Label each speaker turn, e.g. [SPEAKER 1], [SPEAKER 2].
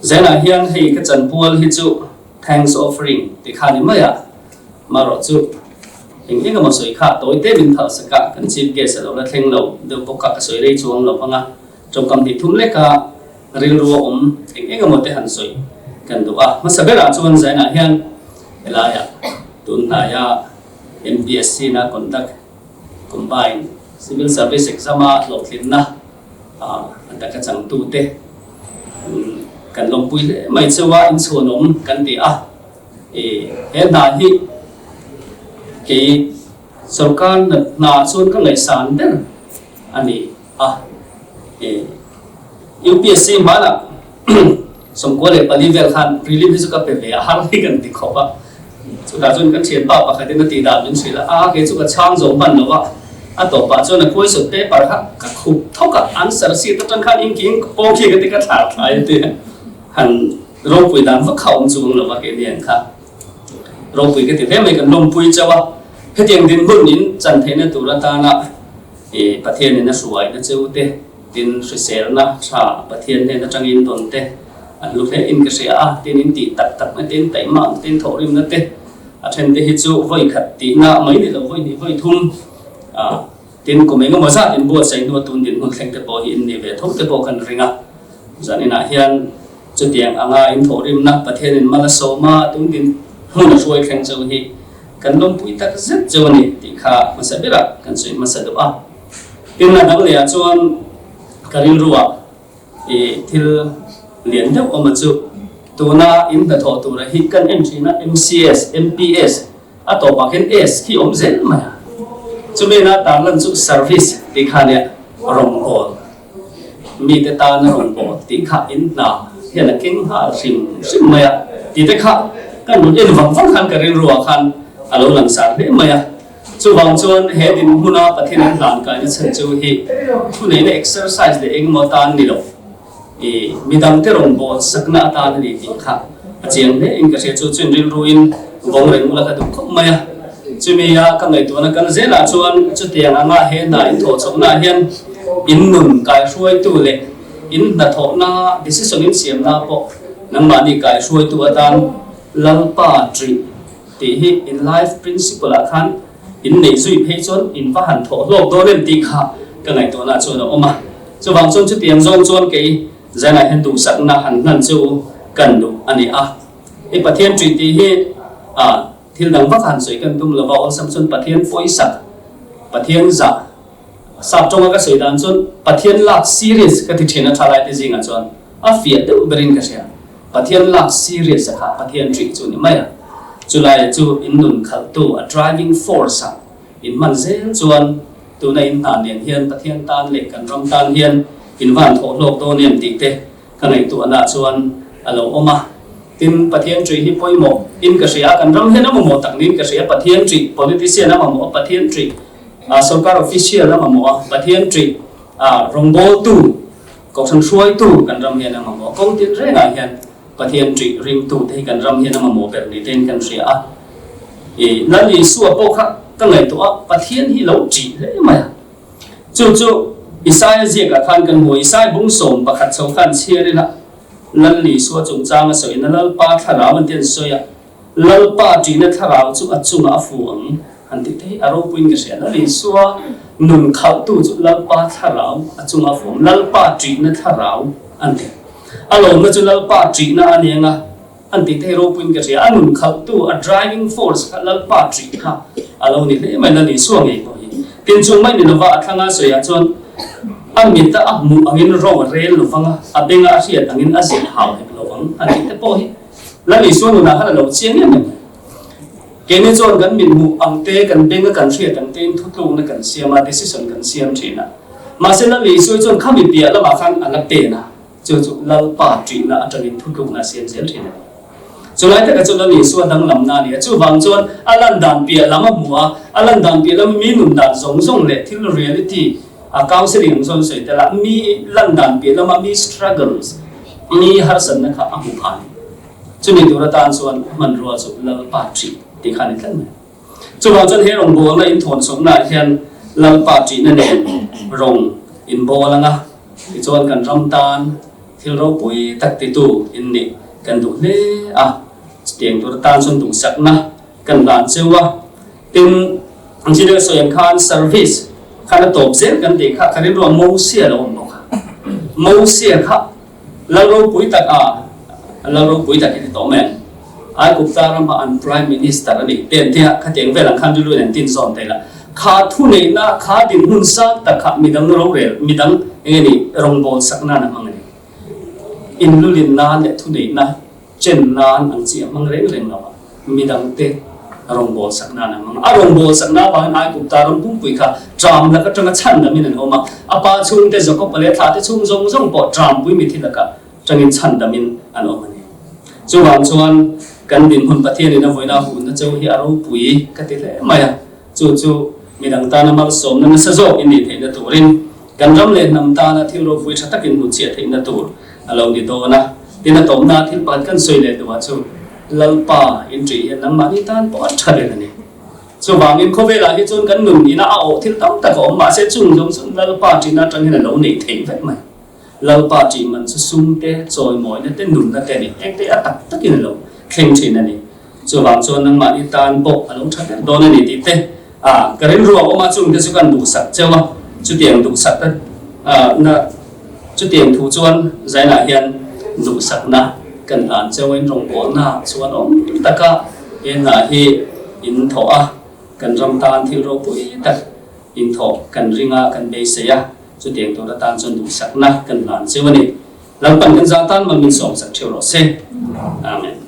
[SPEAKER 1] Zenah hian hei ka chanpual hi chu thanks offering ti kha ni mai a, marawh chu eng eng emaw sawi kha tawi te min phal sak a, kan chief guest a lo la thleng lo deuh bawk a, ka sawi rei chuang lo vang a, tawngkam hnih thum leka rilru a awm eng eng emaw te han sawi kan duh a. Hmasa berah chuan Zenah hian helaiah tun hnaia MPSC na conduct combined civil service exam a hlawhtlinna a taka changtute kan lawmpui hle mai cheu a, inchhuanawm kan ti a. He hna hi kei sorkar hna chuan ka ngaihsan ber a ni a. UPSC hmanah 94 vel khan prelim hi chu ka pe ve a, har hi kan ti khawp a. Chutah chuan kan thianpa pakhatin a tih dan min hrilh a, a kei chu ka chhang zo hman lo a, a tawpah chuan a question paper kha ka khup thawk a, answer sheet atang khan inking pawng khi ka ti ka thlar thlai a ti a, han ropui dan vak kha a awm chuang lo a kei nen kha ropui ka ti hle mai, kan lawmpui chauh a, hetiang dinhmun in chan theihna tur atana ih Pathianin a hruaina cheu te, tin hriselna tha Pathian hnen atangin dawn te, An lu hle in ka hria a, tin in tih tak tak na te, in taih mah na te, in thawh rim na te, a then te hi chu vawi khat tih na mai ni lo, vawi hnih vawi thum ah tin kum eng emaw zat in buatsaih hnu a tun dinhmun thleng te pawh hi in ni ve tho te pawh kan ring a. Zan inah hian chutiang anga in thawh rim na Pathian in mal a sawm a, tun din hmun a hruai thleng cheu hi kan lawmpui tak zet cheu a ni tih kha hmasa berah kan sawi hmasa duh a. Tin a dang leh ah chuan ka rilru ah I thil lian deuh awm a chu tuna in hnathawh tura hi kan en thin a, MCS, MPS a tawpah khian S khi awm zel mai a, chumi na tarlan chu service tih kha nia rawngbâwl, mite tana rawngbâwl tih kha in hna hian a keng nghal hrim hrim mai a tih te kha kan rawn en vang vang khan ka rilruah khan a lo langsar hle mai a. Chuvang chuan he dinhmuna Pathian an hlan kaina chhan chu hi thuneihna exercise leh engemaw atan ni lo, i midangte rawngbâwl sakna atan a ni tih kha a chiang hle in ka hria. Chu chuan rilruin vawng reng ula ka duh khawp mai a. Chumi a ka ngaihtuahna kal zelah chuan chutiang anga he hna inthawh chhohnaah hian in nun kaihruaitu leh in hnathawhna decision in siamna pawh nangmahni kaihruaitu atan Lalpa ṭih Tih hi in life principle ah khan in neih zui phei chuan in va han thawh hlawk dawn em tih kha ka ngaihtuahna chuan a awm a. Chuvang chuan chutiang zawng chuan kei Zainah hian duhsakna han hlan chu kan duh a ni a. I Pathian ṭih tih hi ah thil dang vak han sawi kan tum lova awlsam chuan Pathian pawisak, Pathian zah, sap tawnga ka sawi dan chuan Pathian lak serious ka ti ṭhin a tha laite zingah chuan a fiah deuh berin ka hria. Pathian lak serious a kha Pathian ṭih chu ni mai a, chulai chu in nun khalhtu a driving force a in hman zel chuan tuna in hna nen hian Pathian tan leh kan ram tan hian in van thawh hlawk dawn em tih te ka ngaihtuahna chuan a lo awm a. Tin, Pathian ṭih hi pawimawh in ka hria a, kan ram hian a mamawh tak niin ka hria, Pathian ṭih politician a mamawh a, Pathian ṭih sorkar official a mamawh a, Pathian ṭih rawngbawltu Kohhran hruaitu kan ram hian a mamawh a, kawng tin rengah hian Pathian ṭih ringtu te hi kan ram hian a mamawh ber ni tein kan hria a. I Lal Isua pawh kha ka ngaihtuah a, Pathian hi lo ṭih hle mai a. Chu chu Isaia ziakah khan kan hmu a, Isai bung 11 chho khan chhiar ila Lal Isua chungchang a sawiin a Lalpa thlarau an ti an sawi a, Lalpa ṭihna thlarau chu a chungah a fu ang han tih te hi a ropuiin ka hria. Lal Isua nun khalhtu chu Lalpa thlarau a chungah a fu ang, Lalpa ṭihna thlarau an ti. A lawmna chu Lalpa ṭihna a ni ang a an tih te hi ropuiin ka hria. A nun khalhtu, a driving force kha Lalpa ṭih kha a lo ni hle mai, Lal Isua ngei pawh hi. Tin chung mai ni lova a thlanga sawiah chuan a mita a hmuh angin ro a rel lovang a, a benga a hriat angin a zilh hau hek lovang an tih te pawh hi. Lal Isua nunah khan a lo chiang em em. Keini chuan kan mithmuh ang te, kan benga kan hriat ang tein thutlukna kan siam a, decision kan siam thin a. Mahse Lal Isua chuan khami piah lamah khan a la pen a, chu chu Lalpa ṭihna atangin thutlukna a siam zel thin a ni. Chulai takah chuan Lal Isua danglamna a ni a, chuvang chuan a lan dan piah lam a hmu a, a lan dan piah lama mi nun dan zawng zawng leh thil reality a counselling ang zawng sawi tel a, mi lan dan piah lama mi struggles, Mi harsatna kha a hmu phah a ni. Chumi tur atan chuan hmanrua chu Lalpa ṭih tih kha a ni tlat mai. Chuvang chuan he rawngbawlna inthawnchawpnaah hian Lalpa ṭihna nen rawng inbawl ang a, tichuan kan ram tan Thil ropui tak titu in nih kan duh hle a, chutiang tur atan chuan duhsakna kan hlan cheu a. Tin, engineer sawi ang khan service khan a tawp zel kan tih kha ka rilru a Mosia lo awm bawk a. Mosia kha lal ropui tak a, lal ropui tak i ti tawh mai ang, Aigupta rama an Prime Minister a ni te an ti a, khatiang vel ang khan rilru in an tin zawn thei la. Kha thuneihna, kha dinhmun sang tak kha midang rorel, midang eng nge ni rawngbâwl sak nan a hmang a ni. Inlulin nan leh thuneihna chen nan ang chi a hmang reng reng lo a, midangte rawngbâwl sak nan a hmang a. A rawngbâwl sakna avangin Aigupta ram pumpui kha ṭam lak aṭanga chhan damin an awm a, a pa chhungte Jakob-a leh thlahte chhung zawng zawng pawh ṭampui mithi lakah ṭangin chhan damin an awm a ni. Chuvang chuan kan dinhmun Pathianin a vawiina hunna cheu hi a ropui ka ti hle mai a. Chu chu midang tana malsawmna nasa zawk i nih theihna turin kan ram leh hnam tana thil ropui tha takin hmuchhiah theihna tur a lo ni dawn a. Tin, a tawpna thil pakhat kan sawi leh duhah chu Lalpa in ṭih hian nangmahni tan pawh a ṭha ber a ni. Chuvangin khawvelah hi chuan kan nun ina a awh thil tam tak a awm mahse chung zawng chuan Lalpa ṭihna aṭang hian a lo neih theih vek mai. Lalpa ṭih man chu sum te, chawimawina te, nunna te a ni. Engte a tak takin a lo thleng ṭhin a ni. Chuvang chuan nangmahni tan pawh a lo ṭha ber dawn a ni tih te a ka rilru a awm a, chungte chu kan duhsak cheu a, chutiang duhsak ta na chutiang thu chuan Zainah hian duhsakna kan hlan cheu a, in rawngbawlna chuan awm taka he hna hi in thawh a, kan ram tan thil ropui tak in thawh kan ring a, kan beisei a, chutiang tur atan chuan duhsakna kan hlan cheu a ni. Lalpan kan zah tan mal min sawmsak ṭheuh rawh se. Amen.